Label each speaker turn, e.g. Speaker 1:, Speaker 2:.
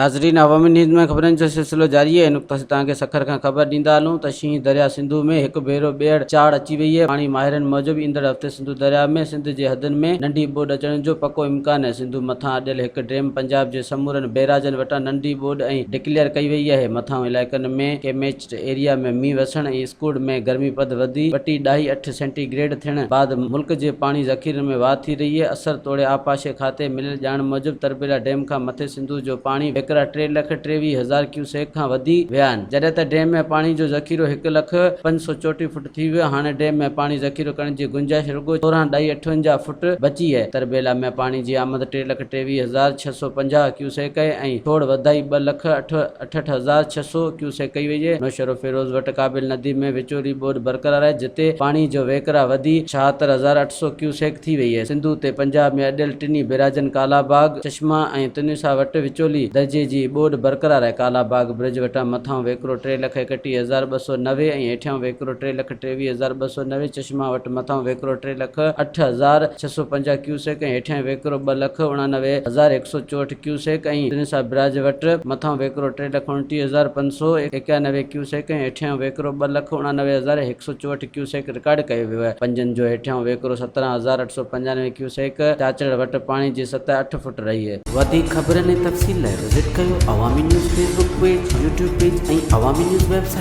Speaker 1: ناظرين عوامي نيوز ۾ خبرن جو سلسلو جاري آهي. هن وقت اسين توهان کي سکر کان خبر ڏيندا هلون ته شينهن درياء سنڌو ۾ هڪ ڀيرو ٻيهر چاڙهه اچي وئي آهي. پاڻي ماهرن موجب ايندڙ هفتي سنڌو درياء ۾ سنڌ جي حدن ۾ ننڍي ٻوڏ اچڻ جو پڪو امڪان آهي. سنڌو مٿان اڏيل هڪ ڊيم پنجاب جي سمورن بئراجن وٽان ننڍي ٻوڏ ۽ ڊڪليئر ڪئي وئي آهي. مٿانهون علائقن ۾ ڪيميچڊ ايريا ۾ مينهن وسڻ ۽ اسڪوڊ ۾ گرمي پد وڌي ٻٽي ڏهائي اٺ سينٽي گريڊ ٿيڻ بعد ملڪ جي پاڻي ذخيرن ۾ واڌ ٿي رهي آهي. اثر توڙي آبپاشي کاتي مليل ڄاڻ موجب تربيلا ڊيم کان مٿي سنڌو جو پاڻي ويڪرا 323,000 ڪيوسيڪ کان وڌي ويا آهن، جڏهن ته ڊيم ۾ پاڻي جو ذخيرو هڪ لک 534 فوٽ ٿي ويو، هاڻي ڊيم ۾ پاڻي ذخيرو ڪرڻ جي گنجائش رڳو سورهن ڏهائي اٺونجاهه فوٽ بچي آهي. تربيلا ۾ پاڻي جي آمد 323,650 ڪيوسيڪ آهي ۽ ڇوڙ وڌائي ٻه لک 68,600 ڪيوسيڪ ڪئي وئي آهي. نوشهروفيروز وٽ ڪابل ندي ۾ وچولي ٻوڏ برقرار آهي، جتي پاڻي جو وهڪرا وڌي 76,800 ڪيوسيڪ ٿي وئي آهي. سنڌو تي پنجاب ۾ اڏيل ٽنهي بئراجن ڪالا باغ، چشما ۽ تنيسا وٽ وچولي درجي جي ٻوڏ برقرار آهي. ڪالا باغ برج وٽان مٿانهون وهڪرو 331,290 ۽ هيٺيائون وهڪرو 323,290، چشما وٽ مٿانهون وهڪرو 3,08,650 ڪيوسيڪ ۽ هيٺيائون وهڪرو 2,89,164 ڪيوسيڪ ۽ تنيسا براج وٽ مٿانهون وهڪرو 329,591 ڪيوسيڪ ۽ هيٺيائون وهڪرو 2,89,164 ڪيوسيڪ رڪارڊ ڪيو ويو آهي. پنجن جو هيٺيائون ويڪرو 17,895 ڪيوسيڪ، چاچڙ وٽ پاڻي جي سطح اٺ فوٽ رهي آهي.
Speaker 2: وڌيڪ خبرن ۽ تفصيل لاء وزٽ ڪيو Awami news Facebook page, YouTube page ۽ Awami news website.